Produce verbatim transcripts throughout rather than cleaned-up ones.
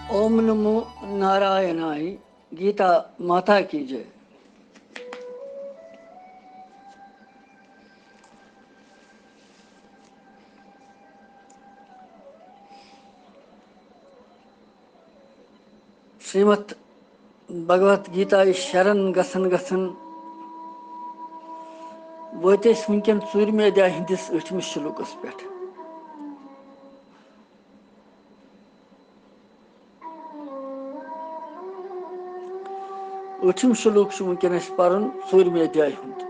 اوم نمو نارائنائے، گیتا ماتا کی J. Shrimad Bhagavad Gita شرن گژھن گژھن وٲتۍ أسۍ وٕنکٮ۪ن ژوٗرمہِ ادھیایہِ ہٕنٛدِس ٲٹھمِس شلوکس پٮ۪ٹھ۔ ٲٹھِم شلوک چھُ وٕنکٮ۪ن اَسہِ پَرُن ژوٗرمہِ ادھیایہِ ہُنٛد۔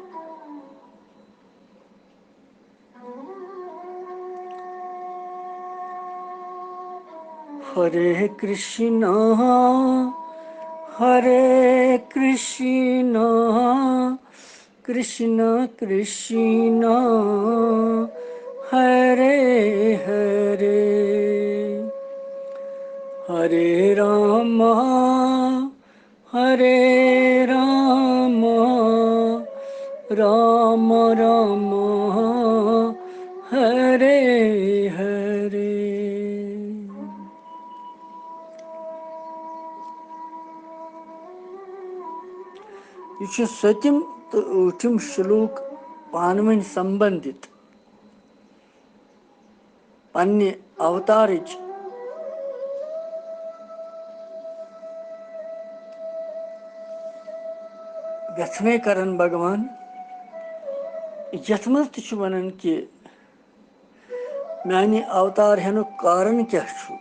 ہرے کرشنا، ہرے کرشنا، کرشنا کرشنا، ہرے ہرے، ہرے راما، ہرے راما، راما راما، ہرے ہرے۔ یہِ چھُ سٔتِم تہٕ ٲٹھِم شلوک پانہٕ ؤنۍ سمبندِت۔ پننہِ اوتارٕچ ویژھنے کران بھگوان، یتھ منٛز تہِ چھُ ونان کہِ میانہِ اوتار ہینُک کارن کیاہ چھُ؟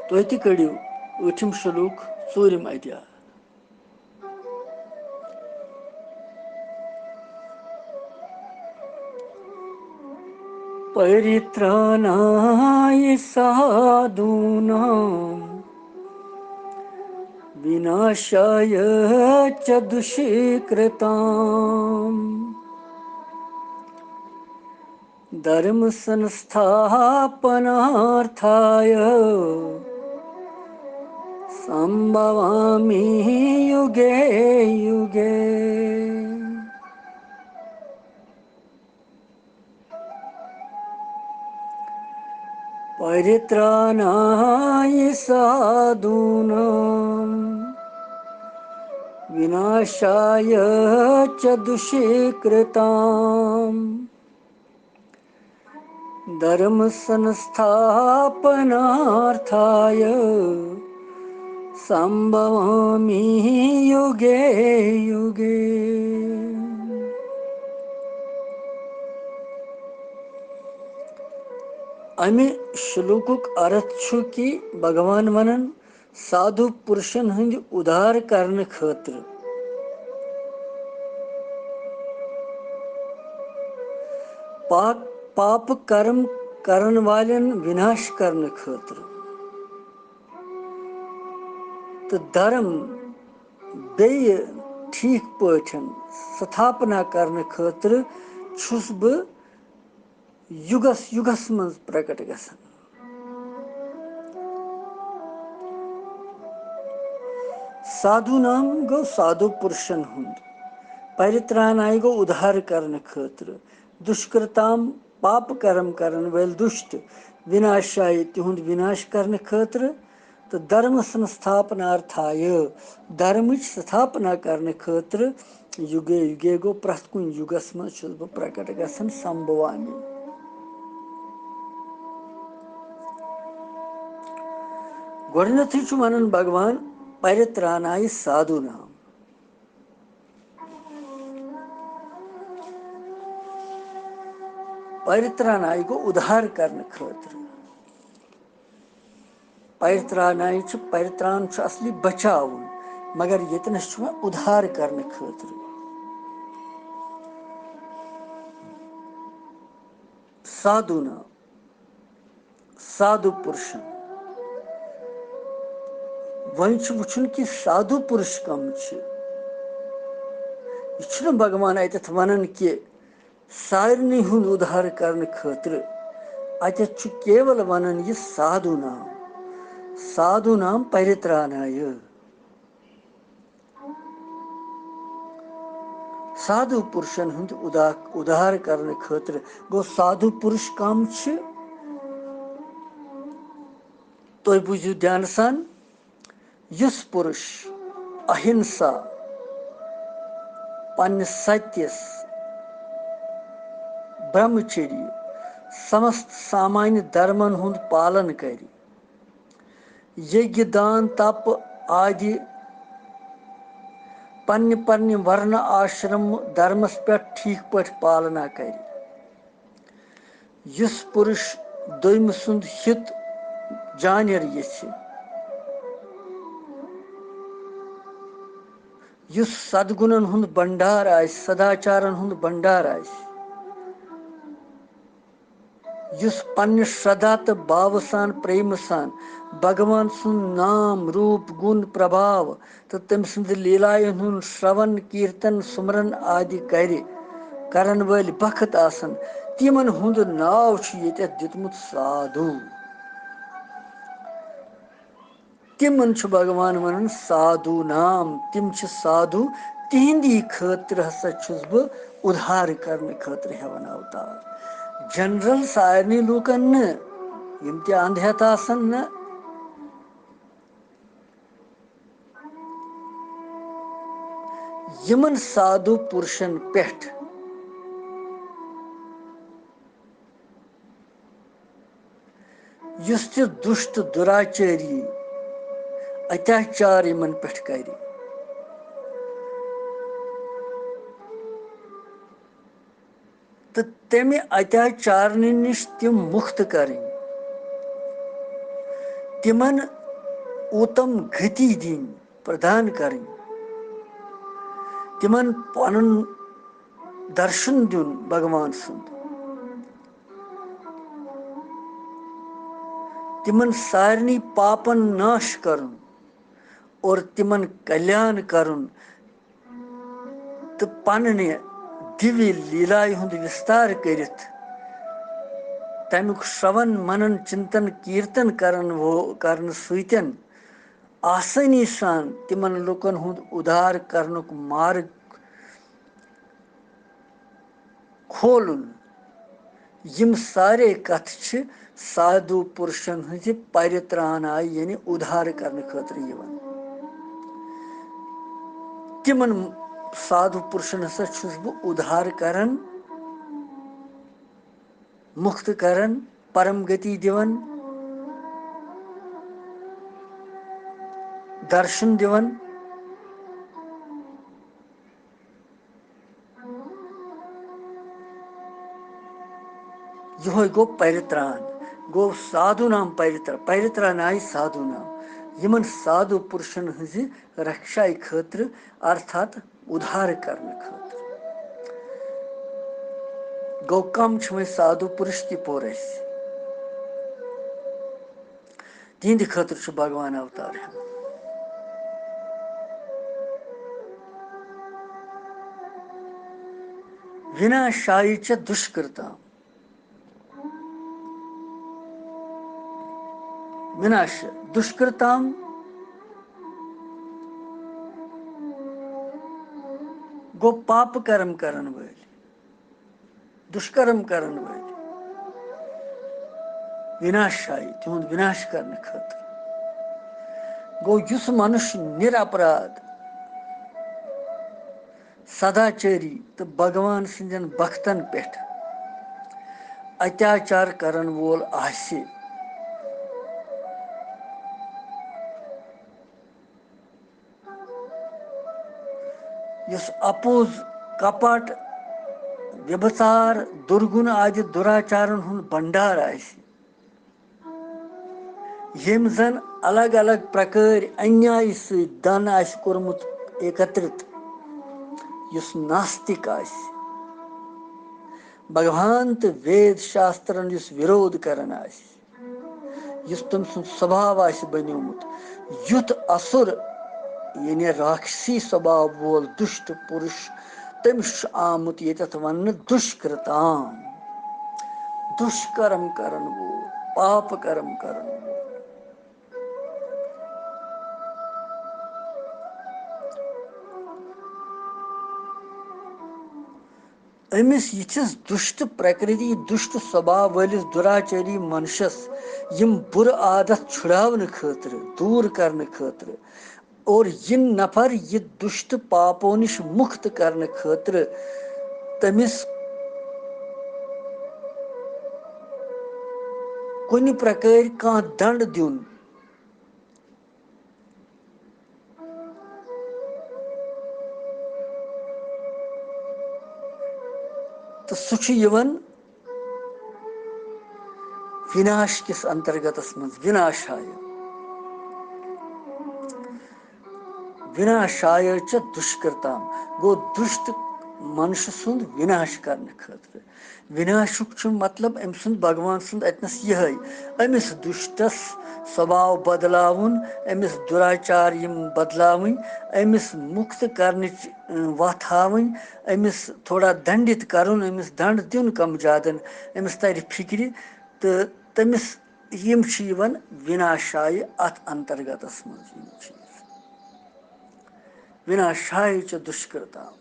تُہۍ تہِ کٔڑِو ٲٹھِم شلوک ژوٗرِم ادھیا۔ پرِترانایہ سادھونام، وِناشایہ چ دُشکرتام۔ دھرم سنستھاپنارتھایہ، سمبھوامی یُگے یُگے۔ پرِترانایہ سادھونام، وِناشایہ چ دُشکرتام۔ دھرم سنستھاپنارتھایہ، سمبھوامی یُگے یُگے۔ امہِ شلوکُک ارتھ چھُ کہِ بھگوان ونان، سادھو پُرشن ہٕنٛدِ اُدھار کرنہٕ خٲطرٕ، پاک، پاپہٕ کرم کرن والٮ۪ن وِناش کرنہٕ خٲطرٕ تہٕ دھرم بیٚیہِ ٹھیٖک پٲٹھۍ ستھاپنا کرنہٕ خٲطرٕ چھُس بہٕ یُگس یُگس منٛز پرکٹ گژھان۔ سادھو نام گوٚو سادھو پُرشن ہُنٛد، پرِترانایہ گوٚو اُدھار کرنہٕ خٲطرٕ، دُشکرتام پاپہٕ کرم کرن وٲلۍ دُشٹ، وِناشایہ تِہُنٛد وِناش کرنہٕ خٲطرٕ، تہٕ دھرم سنستھاپنارتھایہ، دھرمٕچ ستھاپنا کرنہٕ خٲطرٕ یُگے یُگے گوٚو پرٛٮ۪تھ کُنہِ یُگس منٛز چھُس بہٕ پرٛکٹ گژھان، سمبھوامی۔ گۄڈٕنیتھٕے چھُ ونان بھگوان، پرِترانایہ سادھو نام۔ پرِترانایہ گوٚو اُدھار کرنہٕ خٲطرٕ۔ پرِترانایہ چھُ، پرِتران چھُ اصلی بچاوُن، مگر ییٚتنس چھُ وۄنۍ اُدھار کرنہٕ خٲطرٕ۔ سادھو نام، سادھو پُرشن۔ وۄنۍ چھُ وٕچھُن کہِ سادھو پُرش کم چھِ۔ یہِ چھُنہٕ بھگوان اتٮ۪تھ ونان کہِ سارنٕے ہُنٛد اُدھار کرنہٕ خٲطرٕ۔ اتٮ۪تھ چھُ کیول ونان یہِ سادھو نام، سادھو نام پرِترانایہ۔ سادھو پُرشن ہُنٛد اُدا-، اُدھار کرنہٕ خٲطرٕ گوٚو سادھو پُرش کم چھِ؟ تُہۍ بوٗزِو دھیانہٕ سان، یُس پُرُش اہِنسا، پننِس ستیس، برہمچری، سمست سامانیہ دھرمن ہُنٛد پالن کرِ، یگیہ دان تپ آدِ پننہِ پننہِ ورنہ آشرم دھرمس پٮ۪ٹھ ٹھیٖک پٲٹھۍ پالنا کرِ۔ یُس پُرُش دوٚیمہِ سُنٛد ہِت جانِر یژھِ، یُس سدگُنن ہُنٛد بنڈار آسہِ، سداچارن ہُنٛد بنڈار آسہِ، یُس پننہِ شردا تہٕ باوٕ سان، پریمہٕ سان بھگوان سُنٛد نام، روٗپ، گُن، پربھاو تہٕ تٔمۍ سٕنٛدِ لیٖلایَن ہُنٛد شرٛوَن، کیٖرتن، سُمرن آدِ کرِ، کرن وٲلۍ بخت آسن، تِمن ہُنٛد ناو چھُ ییٚتٮ۪تھ دیُتمُت سادھو۔ تِمن چھُ بھگوان ونان سادھو نام، تِم چھِ سادھو، تِہنٛدی خٲطرٕ ہسا چھُس بہٕ اُدھار کرنہٕ خٲطرٕ ہٮ۪وان اوتار۔ جنرل سارنٕے لوٗکن نہٕ، یِم تہِ اندہیت آسن نہٕ۔ یِمن سادھو پُرشن پٮ۪ٹھ یُس تہِ دُشت دُراچٲری اتیاچار یِمن پٮ۪ٹھ کرِ، تہٕ تمہِ اتیاچارنہٕ نِش تِم مُکت کرٕنۍ، تِمن اوتم گتی دِنۍ، پردان کرٕنۍ، تِمن پنُن درشن دیُن بھگوان سُنٛد، تِمن سارنٕے پاپن ناش کرُن اور تِمن کلیان کرُن، تہٕ پننہِ دِوِ لیٖلایہِ ہُنٛد وِستار کٔرِتھ، تَمیُک شرٛوَن، منَن، چِنتَن، کیٖرتَن کرن وو-، کرنہٕ سۭتۍ آسٲنی سان تِمن لُکن ہُنٛد اُدھار کرنُک مارگ کھولُن۔ یِم سارے کتھٕ چھِ سادھو پُرشن ہٕنٛزِ پرِترانایہِ، یعنی اُدھار کرنہٕ خٲطرٕ یِوان۔ تِمن سادھو پُرشن ہسا چھُس بہٕ اُدھار کران، مُکت کران، پرم گتی دِوان، درشن دِوان۔ یِہوٚے گوٚو پرِتران، گوٚو سادھوٗنام پرِتر-، پرِترانایہِ سادھوٗنام۔ یِمن سادھو پُرشن ہٕنٛزِ رکشایہِ خٲطرٕ، ارتھات اُدھار کرنہٕ خٲطرٕ۔ گوٚو کم چھِ وۄنۍ سادھو پُرش تہِ پوٚر اَسہِ۔ تِہنٛدِ خٲطرٕ چھُ بھگوان اوتار ہٮ۪وان۔ وِناشایہِ چ دُشکرتام۔ وِناش، دُشکرتام گوٚو پاپہٕ کرم کرن وٲلۍ۔ دُشکرم کرن وٲلۍ، وِناشایہِ، تِہُنٛد وِناش کرنہٕ خٲطرٕ۔ گوٚو، یُس منُش نِر اپرادھ، سداچٲری تہٕ بھگوان سٕنٛدٮ۪ن بختن پٮ۪ٹھ اتیاچار کرن وول آسہِ، یُس اپوز، کپٹ، وِبھژار، دُرگُن آدِ دُراچارن ہُنٛد بنڈار آسہِ، ییٚمۍ زن الگ الگ پرکٲرۍ انیایہِ سۭتۍ دھن آسہِ کوٚرمُت ایکترت، یُس ناستِک آسہِ، بھگوان تہٕ وید شاسترن یُس وِرودھ کران آسہِ، یُس تٔمۍ سُنٛد سوبھاو آسہِ بنیومُت، یُتھ اَسُر، یعنی راکشسی سوبھاو وول دُشٹ پُرُش، تٔمِس چھُ آمُت ییٚتٮ۪تھ وننہٕ دُشکرتام، دُشکرم کرن وول، پاپ کرم کرن وول۔ أمِس یِتھِس دُشٹ پرٛکرتی، دُشٹ سوبھاو وٲلِس دُراچٲری منشس یِم بُرٕ عادت چھُڑاونہٕ خٲطرٕ، دوٗر کرنہٕ خٲطرٕ، اور یہِ نفر یہِ دُشٹ پاپو نِش مُکت کرنہٕ خٲطرٕ تٔمِس کُنہِ پرکٲرۍ کانٛہہ دنڈ دیُن۔ تہٕ سُہ چھُ یِوان وِناش کِس انترگتس منٛز، وِناشایہ۔ وِناشایہ چ دُشکرتام، گوٚو دُشت منشہٕ سُنٛد وِناش کرنہٕ خٲطرٕ۔ وِناشُک چھُ مطلب أمۍ سُنٛد، بھگوان سُنٛد اَتنَس یِہوٚے، أمِس دُشٹَس سوبھاو بدلاوُن، أمِس دُراچار یِم بدلاوٕنۍ، أمِس مُکت کرنٕچ، اۭں، وَتھ ہاوٕنۍ، أمِس تھوڑا دنڈِت کرُن، أمِس دنڈ دیُن کم زیادن، أمِس ترِ فِکرِ، تہٕ تٔمِس، یِم چھِ یِوان وِناشایہِ اَتھ انترگتَس منٛز، یِم چیٖز۔ وِناشایہِ چ دُشکرتام۔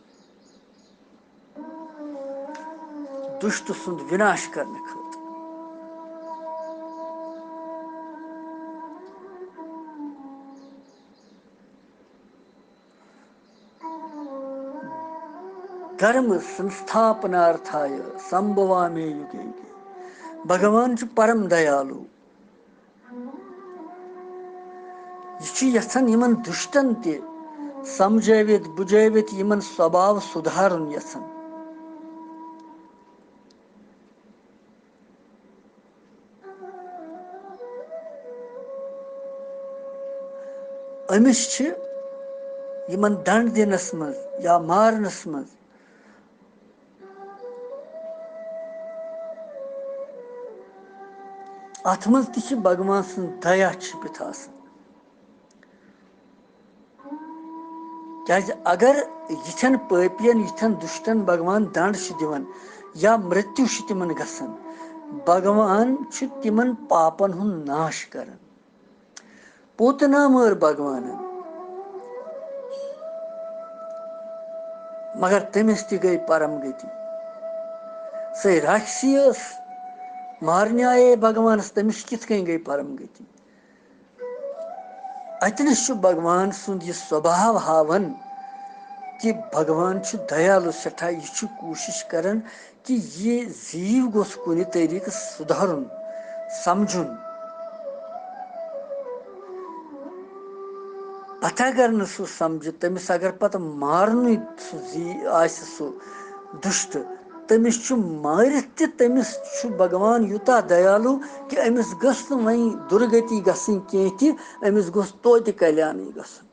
دُشٹ سُنٛد وِناش کرنہٕ خٲطرٕ۔ دھرم سنستھاپنارتھایہ سمبھوامی یوگے یوگے۔ بھگوان چھُ پرم دیالو۔ یہِ چھُ یژھان یِمن دُشٹن تہِ سمجھٲوِتھ بُجھٲوِتھ یِمن سوباو سُدھارُن یژھان۔ أمِس چھِ یِمن دنڈ دِنس منٛز یا مارنس منٛز اتھ منٛز تہِ چھِ بھگوان سٕنٛز دیا چھِپِتھ آسان۔ کیازِ اگر یِتھٮ۪ن پٲپین، یِتھٮ۪ن دُشٹن بھگوان دنڈ چھُ دِوان یا مرتیو چھُ تِمن گژھان، بھگوان چھُ تِمن پاپن ہُنٛد ناش کران۔ پوتنا مٲر بھگوانن، مگر تٔمِس تہِ گٔے پرم گتی۔ سۄے راکشسی ٲس، مارنہِ آیے بھگوانس، تٔمِس کِتھ کٔنۍ گٔے پرم گتی؟ اتہِ نس چھُ بھگوان سُنٛد یہِ سوبھاو ہاوان کہِ بھگوان چھُ دیالو سٮ۪ٹھاہ، یہِ چھُ کوٗشش کران کہِ یہِ زیٖو گوٚژھ کُنہِ طریٖقہٕ سُدھارُن، سمجھُن۔ پتہٕ اگر نہٕ سُہ سمجھِ، تٔمِس اگر پتہٕ مارنُے سُہ زی-، آسہِ سُہ دُشٹ، تٔمِس چھُ مٲرِتھ تہِ، تٔمِس چھُ بھگوان یوٗتاہ دیالو کہِ أمِس گٔژھ نہٕ وۄنۍ دُرگتی گژھٕنۍ کینٛہہ تہِ، أمِس گوٚژھ توتہِ کلیانٕے گژھُن۔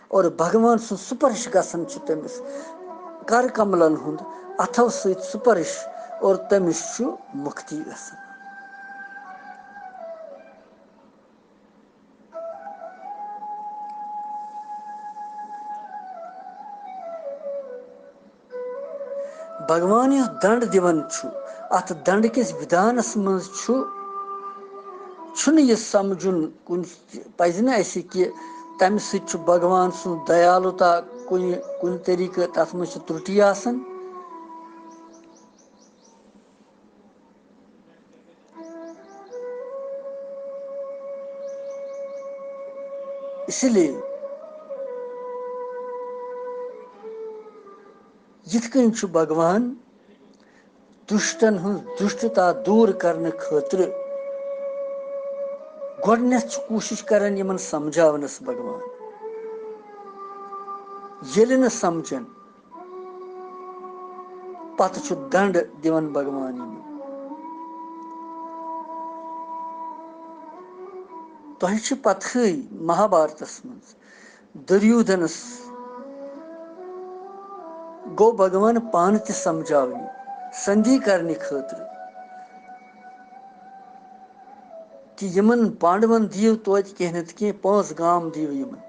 اور بھگوان سُنٛد سُپرش گژھان چھُ تٔمِس، کر کملن ہُنٛد اتھو سۭتۍ سُپرش، اور تٔمِس چھُ مُکتی گژھان۔ بھگوان یُس دنڈ دِوان چھُ، اتھ دنڈ کِس وِدھانس منٛز چھُ، چھُنہٕ یہِ سمجھُن کُنہِ، پزِ نہٕ اسہِ کہِ تمہِ سۭتۍ چھُ بھگوان سُنٛد دیالُتا کُنہِ، کُنہِ طریٖقہٕ تتھ منٛز چھِ ترُٹی آسان۔ اس لیے یِتھ کٔنۍ چھُ بھگوان دُشٹن ہٕنٛز دُشٹتا دوٗر کرنہٕ خٲطرٕ گۄڈٕنیتھ چھُ کوٗشِش کران یِمن سمجھاونس بھگوان۔ ییٚلہِ نہٕ سمجھن، پتہٕ چھُ دنڈ دِوان بھگوان یِمن۔ تۄہہِ چھِ پتہٕے مہابھارتس منٛز دُریودھنس گوٚو بھگوان پانہٕ تہِ سمجھاونہِ، سندھی کرنہٕ خٲطرٕ، کہِ یِمن پانڈون دِیِو توتہِ کینٛہہ نتہٕ کینٛہہ، پانٛژھ گام دِیِو یِمن۔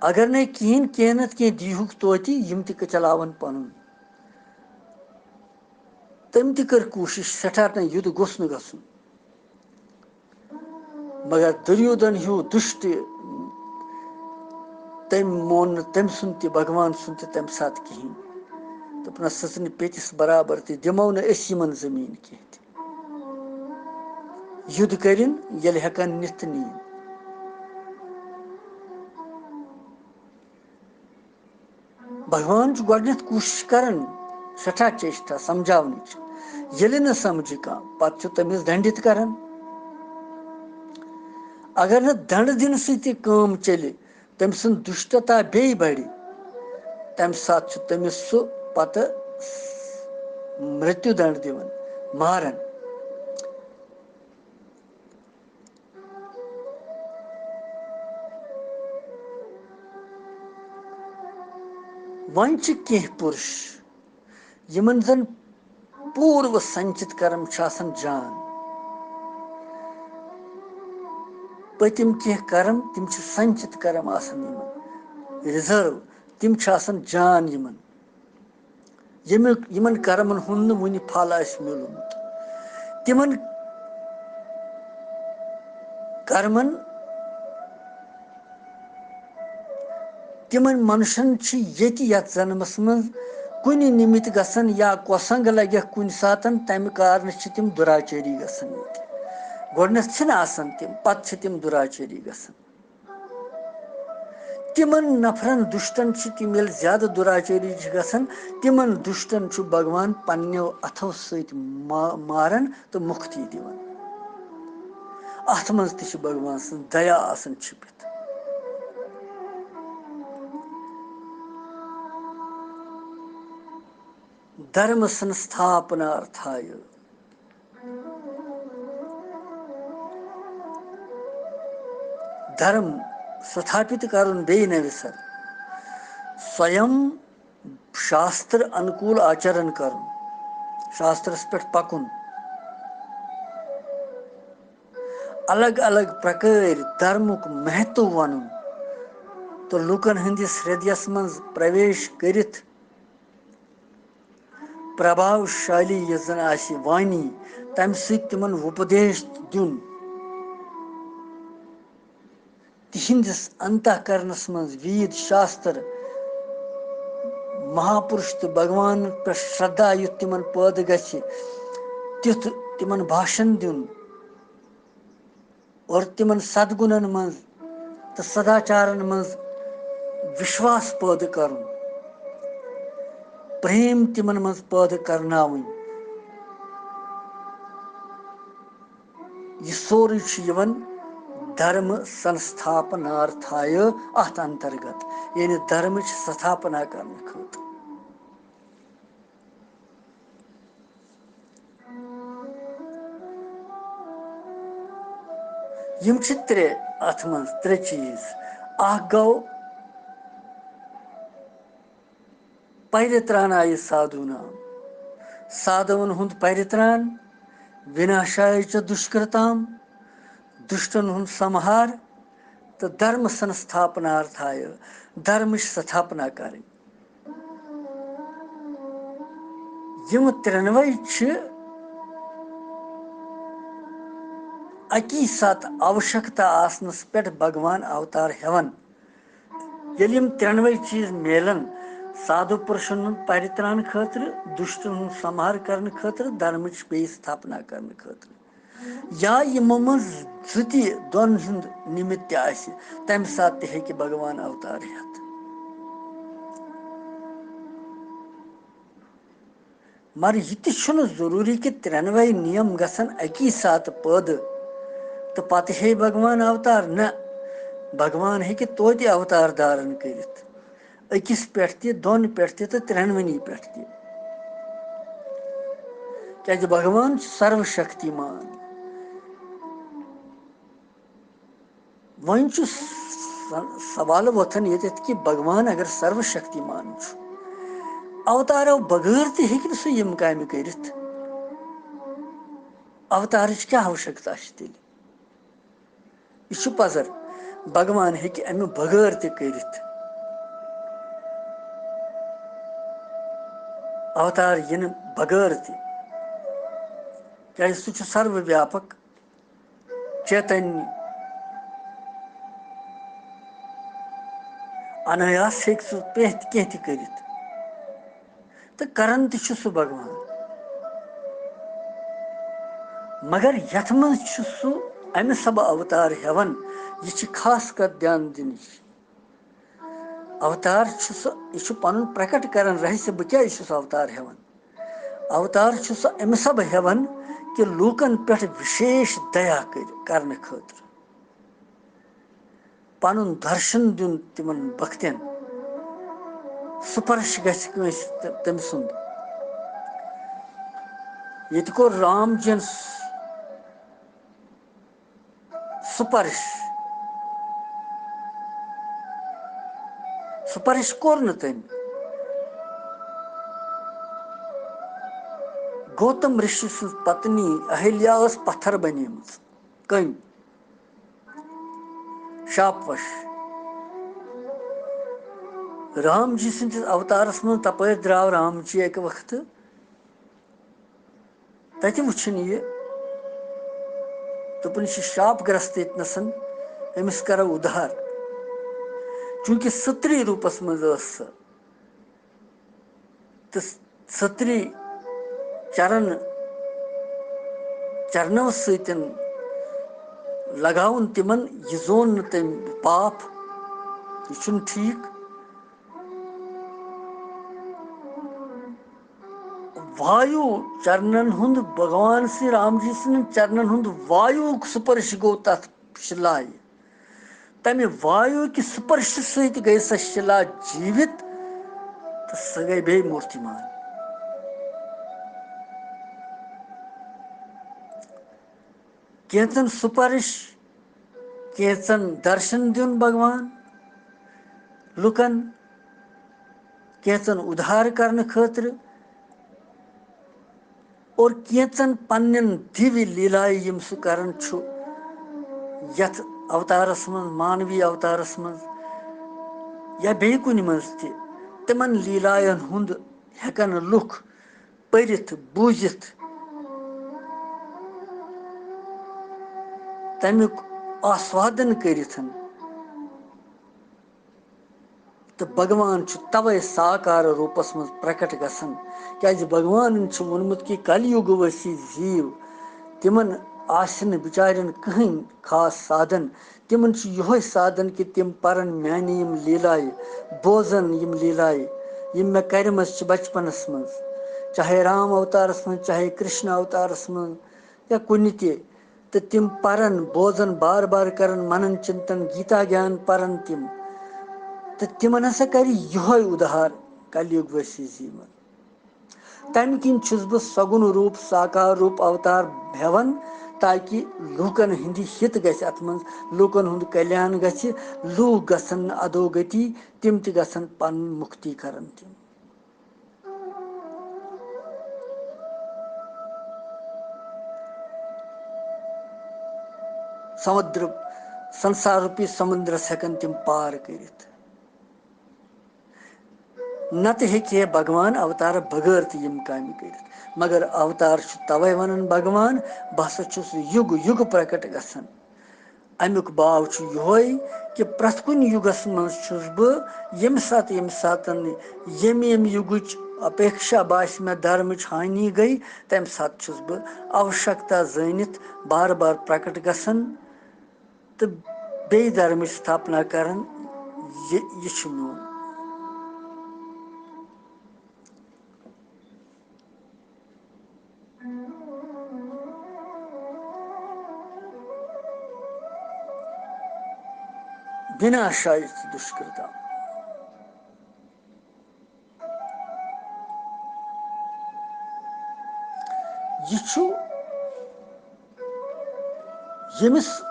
اگر نَے کِہیٖنۍ، کینٛہہ نتہٕ کینٛہہ دیٖہُکھ توتہِ، یِم تہِ چلاون پنُن۔ تٔمۍ تہِ کٔر کوٗشِش سٮ۪ٹھاہ، تہٕ یُتھ گوٚژھ نہٕ گژھُن۔ مگر دُریودھن ہیوٗ دُشٹ، تٔمۍ مون نہٕ تٔمۍ سُنٛد تہِ، بھگوان سُنٛد تہِ تَمہِ ساتہٕ کِہیٖنۍ۔ تہٕ نہ سٕژنہِ پیٚتِس برابر تہِ دِمو نہٕ أسۍ یِمن زٔمیٖن کینٛہہ تہِ۔ یُد کٔرِن ییٚلہِ ہٮ۪کن نِتھ نِیِن۔ بھگوان چھُ گۄڈٕنٮ۪تھ کوٗشِش کران سٮ۪ٹھاہ چیشٹھا سمجھاونٕچ۔ ییٚلہِ نہٕ سمجھِ کانٛہہ، پتہٕ چھُ تٔمِس دنڈِت کران۔ اگر نہٕ دنڈ دِنہٕ سۭتۍ تہِ کٲم چلہِ، تٔمۍ سٕنٛز دُشٹتا بیٚیہِ بڑِ، تمہِ ساتہٕ چھُ تٔمِس سُہ پتہٕ مृتیو دنڈ دِوان، ماران۔ وۄنۍ چھِ کینٛہہ پُرُش، یِمن زن پوٗروٕ سنچِت کرم چھُ آسان جان۔ پٔتِم کینٛہہ کرم، تِم چھِ سنچِت کرم آسان یِمن، ریزرو، تِم چھِ آسان جان یِمن۔ ییٚمیُک، یِمن کرمن ہُنٛد نہٕ وُنہِ پھل آسہِ میوٗلمُت۔ تِمن کرمن، تِمن منشن چھِ ییٚتہِ یتھ جنمس منٛز کُنہِ نِمِتھ گژھان یا کۄسنگ لگٮ۪کھ کُنہِ ساتن، تمہِ کارنہٕ چھِ تِم دُراچٲری گژھان ییٚتہِ۔ گۄڈٕنٮ۪تھ چھِنہٕ آسان تِم، پتہٕ چھِ تِم دُراچٲری گژھان۔ تِمن نفرن دُشٹن چھِ تِم ییٚلہِ زیادٕ دُراچٲری چھِ گژھان، تِمن دُشٹن چھُ بھگوان پننیو اتھو سۭتۍ ما-، ماران تہٕ مُکتی دِوان۔ اتھ منٛز تہِ چھِ بھگوان سٕنٛز دیا آسان چھِپِتھ۔ دھرم سنستھاپنارتھایہ۔ دھرم ستھاپت کرُن بیٚیہِ نوِ سر۔ سویم شاستر انکول آچرن کرُن، شاسترس پٮ۪ٹھ پکُن۔ الگ الگ پرکٲرۍ دھرمُک مہتو ونُن تہٕ لوٗکن ہٕنٛدِس ہردیس منٛز پرویش کٔرِتھ پربھاوشالی یۄس زن آسہِ وانی، تمہِ سۭتۍ تِمن وُپدیش دیُن۔ تِہنٛدِس انتہ کرنس منٛز وید شاستر، مہاپُرش تہٕ بھگوانن پٮ۪ٹھ شردا یُتھ تِمن پٲدٕ گژھِ، تیُتھ تِمن بھاشن دیُن۔ اور تِمن سدگُنن منٛز تہٕ سداچارن منٛز وشواس پٲدٕ کرُن، پریم تِمن منٛز پٲدٕ کرناوٕنۍ۔ یہِ سورُے چھُ یِوان دھرم سنستھاپنارتھایہ اتھ انترگت، یعنی دھرمٕچ ستھاپنا کرنہٕ خٲطرٕ۔ یِم چھِ ترٛےٚ اَتھ منٛز، ترٛےٚ چیٖز۔ اَکھ گوٚو پرِترٛانایہِ سادھوٗنام، سادھوَن ہُنٛد پرِترٛان، وِناشایہِ چ دُشکرتام، دُشٹَن ہُنٛد سمہار تہٕ دھرم سنستھاپنارتھایہ، دھرمٕچ ستھاپنا کَرٕنۍ۔ یِم ترٛٮ۪نوَے چھِ اَکی ساتہٕ آوشکتا آسنَس پٮ۪ٹھ بھگوان اوتار ہٮ۪وان۔ ییٚلہِ یِم ترٛٮ۪نوَے چیٖز میلَن، سادھو پُرشَن ہُنٛد پرِترٛان خٲطرٕ، دُشٹَن ہُنٛد سمہار کرنہٕ خٲطرٕ، دھرمٕچ بیٚیہِ ستھاپنا کرنہٕ خٲطرٕ، یا یِمو منٛز زٕ تہِ، دۄن ہُنٛد نِمِت تہِ آسہِ، تَمہِ ساتہٕ تہِ ہیٚکہِ بھگوان اوتار ہٮ۪تھ۔ مگر یہِ تہِ چھُنہٕ ضروٗری کہِ ترٛٮ۪نوَے نِیَم گژھن اَکی ساتہٕ پٲدٕ تہٕ پَتہٕ ہیٚیہِ بھگوان اوتار۔ نہ، بھگوان ہیٚکہِ توتہِ اوتار دھارن کٔرِتھ، أکِس پٮ۪ٹھ تہِ، دۄن پٮ۪ٹھ تہِ تہٕ ترٛٮ۪نوٕنی پٮ۪ٹھ تہِ۔ کیٛازِ بھگوان چھُ سرو شکتیمان۔ وۄنۍ چھُ س-، سوال وۄتھان ییٚتٮ۪تھ کہِ بھگوان اگر سرو شکتیمان چھُ، اوتارو بغٲر تہِ ہیٚکہِ نہٕ سُہ یِم کامہِ کٔرِتھ۔ اوتارٕچ کیٛاہ آوشکتا چھِ تیٚلہِ؟ یہِ چھُ پزر، بھگوان ہیٚکہِ اَمہِ بغٲر تہِ کٔرِتھ۔ اوتار یِنہٕ بغٲر تہِ، کیٛازِ سُہ چھُ سرو ویاپک، چیتنیہ، انایاس ہیٚکہِ سُہ پرٛٮ۪تھ کینٛہہ تہِ کٔرِتھ۔ تہٕ کران تہِ چھُ سُہ بھگوان۔ مگر یتھ منٛز چھُ سُہ امہِ سبہٕ اوتار ہٮ۪وان، یہِ چھِ خاص کتھ دھیان دِنٕچ۔ اوتار چھُ سُہ، یہِ چھُ پنُن پرکٹ کران رہسیہ، بہٕ کیازِ چھُس اوتار ہٮ۪وان۔ اوتار چھُ سُہ امہِ سبہٕ ہٮ۪وان کہِ لوٗکن پٮ۪ٹھ وِشیش دیا کٔرۍ، کرنہٕ خٲطرٕ۔ پنُن درشن دیُن تِمن بختین، سپرش گژھِ کٲنٛسہِ تہٕ تٔمۍ سُنٛد۔ ییٚتہِ کوٚر رام جین س-، سپرش، سپرش کوٚر نہٕ تٔمۍ۔ گوتم رشی سٕنٛز پتنی اہلیا ٲس پتھر بنیمٕژ۔ کٔمۍ؟ شاپ وش۔ رام جی سٕنٛدِس اوتارس منٛز تپٲرۍ درٛاو رام جی اکہِ وقتہٕ۔ تتہِ وٕچھُن یہِ، دوٚپُن، یہِ چھِ شاپ گرست ییٚتہِ نسن، أمِس کرو اُدھار۔ چوٗنٛکہِ ستری روٗپس منٛز ٲس سۄ، تہٕ ستری چرن، چرنو سۭتۍ لگاوُن تِمن، یہِ زون نہٕ تٔمۍ پاپ، یہِ چھُنہٕ ٹھیٖک۔ وایو چرنن ہُنٛد، بھگوان شری رام جی سٕنٛدٮ۪ن چرنن ہُنٛد وایوُک سپرش گوٚو تتھ شِلایہِ۔ تمہِ وایو کہِ سپرش سۭتۍ گٔے سۄ شِلا جیٖوِت تہٕ سۄ گٔے بیٚیہِ مورتیمان۔ کینٛژن سپرش، کینٛژن درشن دیُن بھگوان لُکن، کینٛژن اُدھار کرنہٕ خٲطرٕ، اور کینٛژن پننٮ۪ن دیوِ لیلایہِ یِم سُہ کران چھُ یتھ اوتارس منٛز، مانوی اوتارس منٛز یا بیٚیہِ کُنہِ منٛز تہِ، تِمن لیلاین ہُنٛد ہٮ۪کن لُکھ پٔرِتھ، بوٗزِتھ، تمیُک آسوادن کٔرِتھ۔ تہٕ بھگوان چھُ توے ساکار روٗپس منٛز پرکٹ گژھان، کیازِ بھگوانن چھُ ووٚنمُت کہِ کل یُگ وٲسی زیٖو، تِمن آسہِ نہٕ بِچارٮ۪ن کٕہٕنۍ خاص سادن، تِمن چھُ یِہوے سادن کہِ تِم پرن میانہِ یِم لیلایہِ، بوزن یِم لیلایہِ، یِم مےٚ کرِمژٕ چھِ بچپنس منٛز، چاہے رام اوتارس منٛز، چاہے کرشنا اوتارس منٛز، یا کُنہِ تہِ، تہٕ تِم پرن، بوزن، بار بار کرن منن چنتن، گیتا گیان پرن تِم، تہٕ تِمن ہسا کرِ یِہوے اُدھار کلِیُگ ؤسی زی منٛز۔ تمہِ کِنۍ چھُس بہٕ سۄگُن روٗپ، ساکار روٗپ اوتار ہٮ۪وان، تاکہِ لوٗکن ہٕنٛدِ ہِت گژھِ اتھ منٛز، لوٗکن ہُنٛد کلیان گژھِ، لوٗکھ گژھن نہٕ ادوگتی، تِم تہِ گژھن پنٕنۍ مُکتی کرن تِم۔ سمندر، سنسار روٗپی سمندرس ہٮ۪کن تِم پار کٔرِتھ۔ نتہٕ ہیٚکہِ ہے بھگوان اوتار بغٲر تہِ یِم کامہِ کٔرِتھ، مگر اوتار چھُ توے ونان بھگوان، بہٕ ہسا چھُس یُگ یُگ پرکٹ گژھان۔ امیُک باو چھُ یِہوے کہِ پرٛٮ۪تھ کُنہِ یُگس منٛز چھُس بہٕ، ییٚمہِ ساتہٕ، ییٚمہِ ساتہٕ ییٚمہِ، ییٚمہِ یُگٕچ اپیکشا باسہِ مےٚ، دھرمٕچ ہانی گٔے، تمہِ ساتہٕ چھُس بہٕ اوشکتا زٲنِتھ بار بار پرکٹ گژھان تہٕ بیٚیہِ دھرمٕچ ستھاپنا کران۔ یہِ، یہِ چھُ میون۔ بِناشایہِ تہٕ دُشکرتا۔ یہِ چھُ ییٚمِس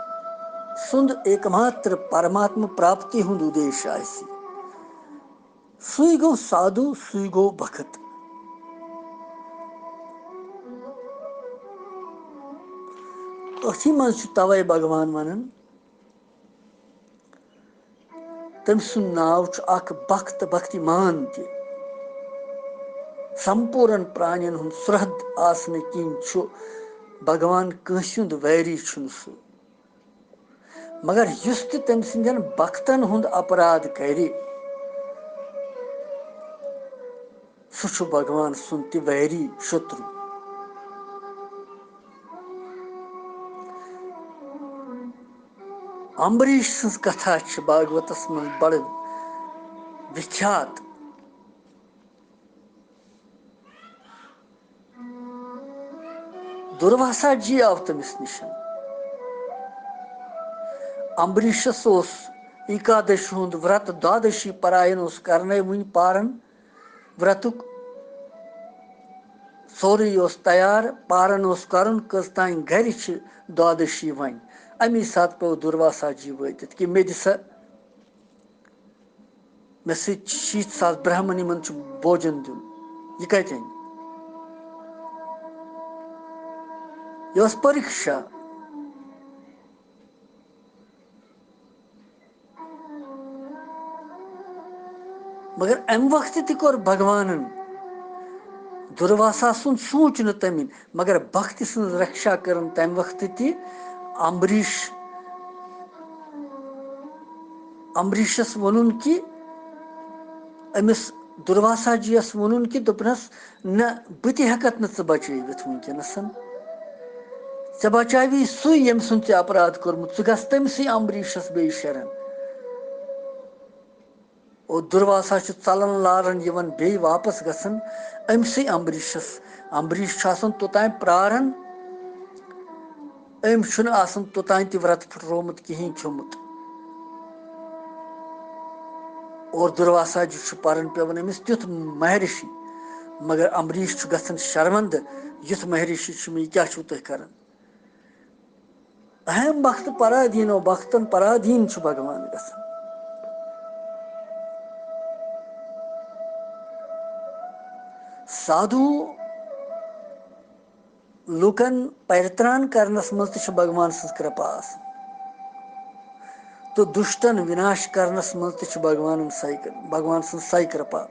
سُنٛد ایکماتر پرماتما پراپتی ہُنٛد اُدیش آسہِ۔ سُے گوٚو سادھو، سُے گوٚو بخت۔ أتھی منٛز چھُ توے بھگوان ونان، تٔمۍ سُنٛد ناو چھُ اکھ بخت، بختی مان تہِ۔ سمپوٗرن پرانٮ۪ن ہُنٛد سرٛحد آسنہٕ کِنۍ چھُ بھگوان کٲنٛسہِ ہُنٛد ویری چھُنہٕ سُہ۔ مگر یُس تہِ تٔمۍ سٕنٛدٮ۪ن بختن ہُنٛد اپرادھ کرِ، سُہ چھُ بھگوان سُنٛد تہِ ویری، شترو۔ امبریش سٕنٛز کتھا چھِ بھاگوتس منٛز بڑٕ وِکھیات۔ دُرواسا جی آو تٔمِس نِش۔ امبریشس اوس ایکادشی ہُنٛد ورت، دۄدشی پراین اوس کرنے وُنہِ پارن۔ ورتُک سورُے اوس تیار، پارن اوس کرُن، کٔژ تام گرِ چھِ دۄدشی وۄنۍ۔ امی ساتہٕ پیوٚو دُرواسا جی وٲتِتھ کہِ مےٚ دِ سا، مےٚ سۭتۍ چھِ شیٖتھ ساس برہمن، یِمن چھُ بوجن دیُن۔ یہِ کتہِ اَنہِ؟ یہِ ٲس پریکشا۔ مگر امہِ وقتہٕ تہِ کوٚر بھگوانن، دُرواسا سُنٛد سوٗنچ نہٕ تٔمۍ، مگر بھکتی سٕنٛز رکشا کٔرٕن تمہِ وقتہٕ تہِ۔ امبریش، امبریشس ووٚنُن کہِ أمِس دُرواسا جی یس ووٚنُن کہِ دوٚپنس، نہ، بہٕ تہِ ہٮ۪کتھ نہٕ ژٕ بچٲوِتھ وٕنکیٚنس۔ ژےٚ بچاوی سُے، ییٚمۍ سُنٛد ژےٚ اپرادھ کوٚرمُت، ژٕ گژھ تٔمۍ سٕے امبریشس بیٚیہِ شرن۔ اور دُرواسا چھُ ژلان لاران یِوان بیٚیہِ واپس گژھان أمۍ سٕے امبریشس۔ امبریش چھُ آسان توٚتام پراران، أمۍ چھُنہٕ آسان توٚتام تہِ ورت پھُٹرومُت، کِہیٖنۍ کھیوٚمُت۔ اور دُرواسا جی چھُ پران پٮ۪وان أمِس تیُتھ مہرشی، مگر امبریش چھُ گژھان شرمندٕ، یُتھ مہرشی چھُ مےٚ، یہِ کیٛاہ چھُو تُہۍ کران؟ اہم بخت پرادینو بختن پرادین چھُ بھگوان گژھان۔ سادھو لوٗکن پرتران کرنس منٛز تہِ چھِ بھگوان سٕنٛز کرپا آسان، تہٕ دُشٹن وِناش کرنس منٛز تہِ چھِ بھگوانن سَے، بھگوان سٕنٛز سَے کرپا۔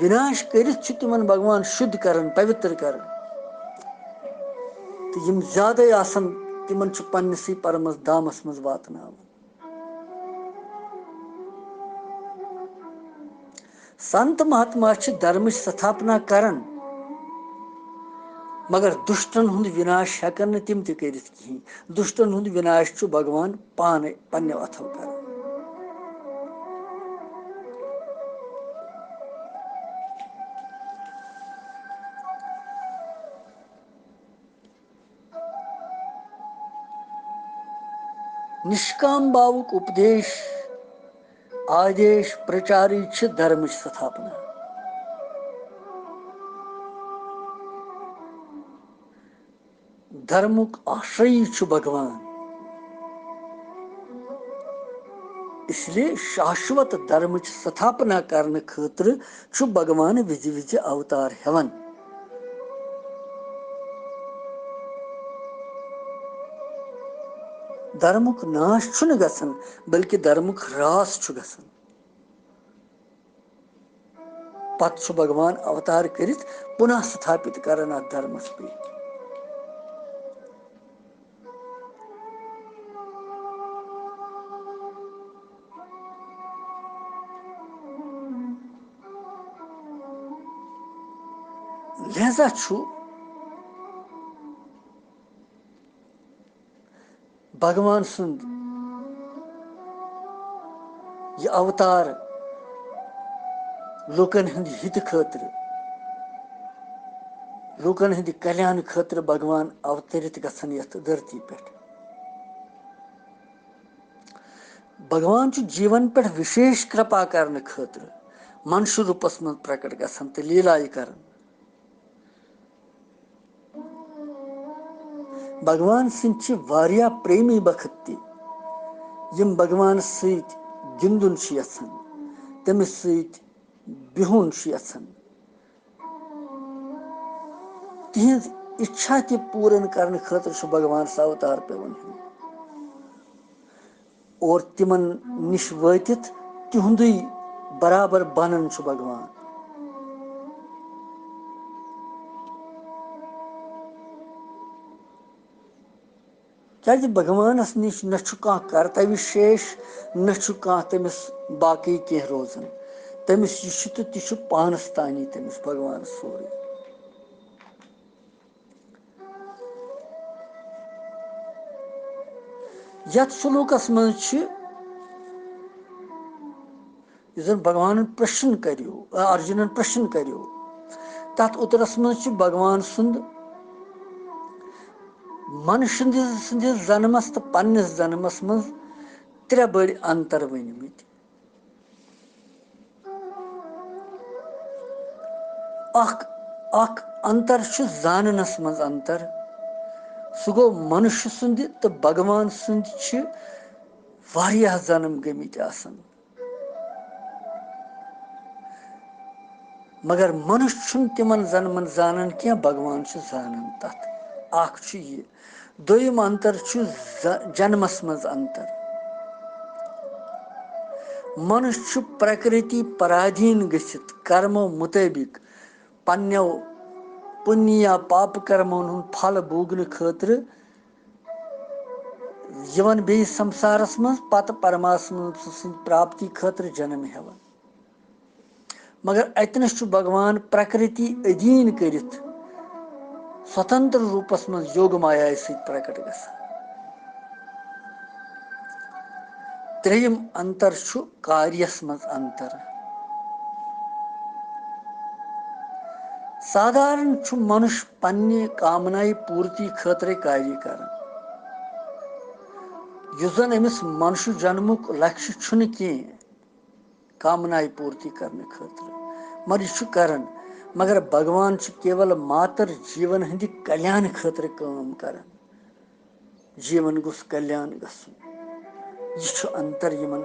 وِناش کٔرِتھ چھُ تِمن بھگوان شُدھ کران، پویتر کران، تہٕ یِم زیادَے آسان، تِمن چھُ پننِسٕے پرمس دامس منٛز واتناوان۔ سنت مہاتما چھِ دھرمٕچ ستھاپنا کران، مگر دُشٹن ہُنٛد وِناش ہٮ۪کن نہٕ تِم تہِ کٔرِتھ کِہیٖنۍ۔ دُشٹن ہُنٛد وِناش چھُ بھگوان پانے پننیو اتھو کران۔ نشکام باوُک اُپدیش، آدیش، پرچارٕے چھِ دھرمٕچ ستھاپنا۔ دھرمُک آشرَے چھُ بھگوان۔ اس لیے شاشوت دھرمٕچ ستھاپنا کرنہٕ خٲطرٕ چھُ بھگوان وِزِ وِزِ اوتار ہٮ۪وان۔ دھرمُک ناش چھُنہٕ گژھان، بلکہِ دھرمُک ہراس چھُ گژھان۔ پتہٕ چھُ بھگوان اوتار کٔرِتھ پُنہ ستھاپت کران اتھ دھرمس بیٚیہِ۔ لہذا چھُ بھگوان سُنٛد یہِ اوتار لوٗکن ہٕنٛدِ ہِتہٕ خٲطرٕ، لوٗکن ہٕنٛدِ کلیان خٲطرٕ بھگوان اوترِت گژھان یتھ دھرتی پٮ۪ٹھ۔ بھگوان چھُ جیٖون پٮ۪ٹھ وِشیش کرپا کرنہٕ خٲطرٕ منشہٕ روٗپس منٛز پرکٹ گژھان تہٕ لیٖلایہِ کران۔ بھگوان سٕنٛدۍ چھِ واریاہ پریمی بخت تہِ، یِم بھگوانس سۭتۍ گِنٛدُن چھِ یژھان، تٔمِس سۭتۍ بِہُن چھُ یژھان۔ تِہنٛز اِچھا تہِ پوٗرن کرنہٕ خٲطرٕ چھُ بھگوانس اوتار پٮ۪وان ہیوٚن۔ اور تِمن نِش وٲتِتھ تِہُنٛدُے برابر بنان چھُ بھگوان۔ کیازِ بھگوانس نِش نہ چھُ کانٛہہ کرتویہ شیش، نہ چھُ کانٛہہ تٔمِس باقٕے کینٛہہ روزان۔ تٔمِس یہِ چھُ تہٕ تہِ چھُ پانَس تانی تٔمِس بھگوان سورُے۔ یَتھ شلوکَس منٛز چھِ، یُس زَن بھگوانَن پرٛشن کَریو، آ، ارجُنَن پرٛشن کَریو، تَتھ اُترَس منٛز چھُ بھگوان سُنٛد منشیہ سٕنٛدِس، سٕنٛدِس جنمَس تہٕ پننِس جنمَس منٛز ترٛےٚ بٔڑۍ انتر ؤنۍمٕتۍ۔ اکھ، اکھ انتر چھُ زاننس منٛز انتر۔ سُہ گوٚو، منُش سُنٛد تہٕ بھگوان سُنٛد چھِ واریاہ جنم گٔمٕتۍ آسان، مگر منُش چھُنہٕ تِمن جنمن زانان کینٛہہ، بھگوان چھُ زانان تتھ۔ اکھ چھُ یہِ۔ دوٚیِم انتر چھُ ز-، جنمس منٛز انتر۔ منُش چھُ پرکرتی پرادھیٖن گٔژھِتھ کرمو مُطٲبِق پننیو پُنیہ یا پاپہٕ کرمن ہُنٛد پھل بھوگنہٕ خٲطرٕ یِوان بیٚیِس سمسارس منٛز، پتہٕ پرماتما سٕنٛدِ پراپتی خٲطرٕ جنم ہٮ۪وان۔ مگر اتنس چھُ بھگوان پرکرتی ادھیٖن کٔرِتھ سوتنتر روٗپس منٛز یوگ مایایہِ سۭتۍ پرکٹ گژھان۔ ترٛیٚیِم انتر چھُ کاریس منٛز انتر۔ سادھارن چھُ منُش پننہِ کامنایہِ پوٗرتی خٲطرے کاریہ کران۔ یُس زن أمِس منُش جنمُک لکشہِ چھُنہٕ کینٛہہ، کامنایہِ پوٗرتی کرنہٕ خٲطرٕ، مگر یہِ چھُ کران۔ مگر بھگوان چھُ کیول ماتر جیون ہٕنٛدِ کلیان خٲطرٕ کٲم کران۔ جیون گوٚژھ کلیان گژھُن۔ یہِ چھُ انتر یِمن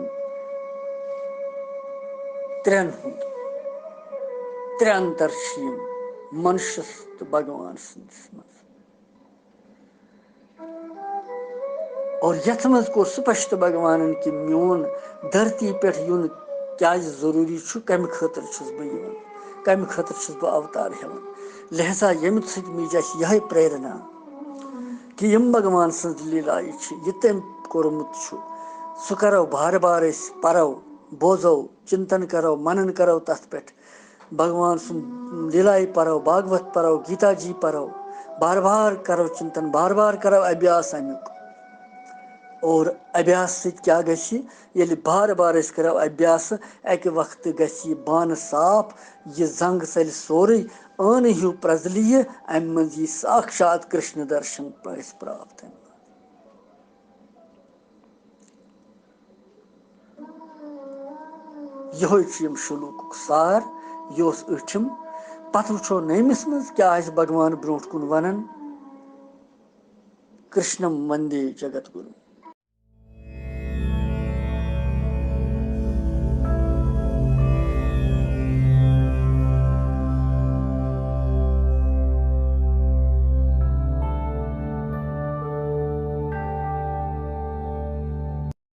ترٛٮ۪ن ہُنٛد۔ ترٛےٚ انتر چھِ یِم منشس تہٕ بھگوان سٕنٛدِس منٛز۔ اور یتھ منٛز کوٚر سپشٹ بھگوانن کہِ میون دھرتی پٮ۪ٹھ یُن کیازِ ضروٗری چھُ، کمہِ خٲطرٕ چھُس بہٕ یِوان، کمہِ خٲطرٕ چھُس بہٕ اوتار ہٮ۪وان۔ لہذا ییٚمہِ سۭتۍ میج اَسہِ یِہے پریرنا کہِ یِم بھگوان سٕنٛز لیلایہِ چھِ، یہِ تٔمۍ کوٚرمُت چھُ، سُہ کرو بار بار أسۍ پرو، بوزو، چنتن کرو، منن کرو تتھ پٮ۪ٹھ۔ بھگوان سُنٛد لیلایہِ پرو، بھاگوت پرو، گیتا جی پرو، بار بار کرو چنتن، بار بار کرو ابھیاس امیُک۔ اور ابھیاس سۭتۍ کیٛاہ گژھِ؟ ییٚلہِ بار بار أسۍ کرو ابھیاس، اکہِ وقتہٕ گژھِ یہِ بانہٕ صاف، یہِ زنٛگ ژلہِ سورُے، ٲنہٕ ہیوٗ پرٛزلہِ یہِ، امہِ منٛز یی ساکشات کرشن درشن اسہِ پراپت۔ یِہوٚے چھُ ییٚمہِ شلوکُک سار، یہِ اوس ٲٹھِم۔ پتہٕ وٕچھو نٔیمِس منٛز کیٛاہ آسہِ بھگوان برٛونٛٹھ کُن ونان۔ کرشنم وندے جگت گُروم۔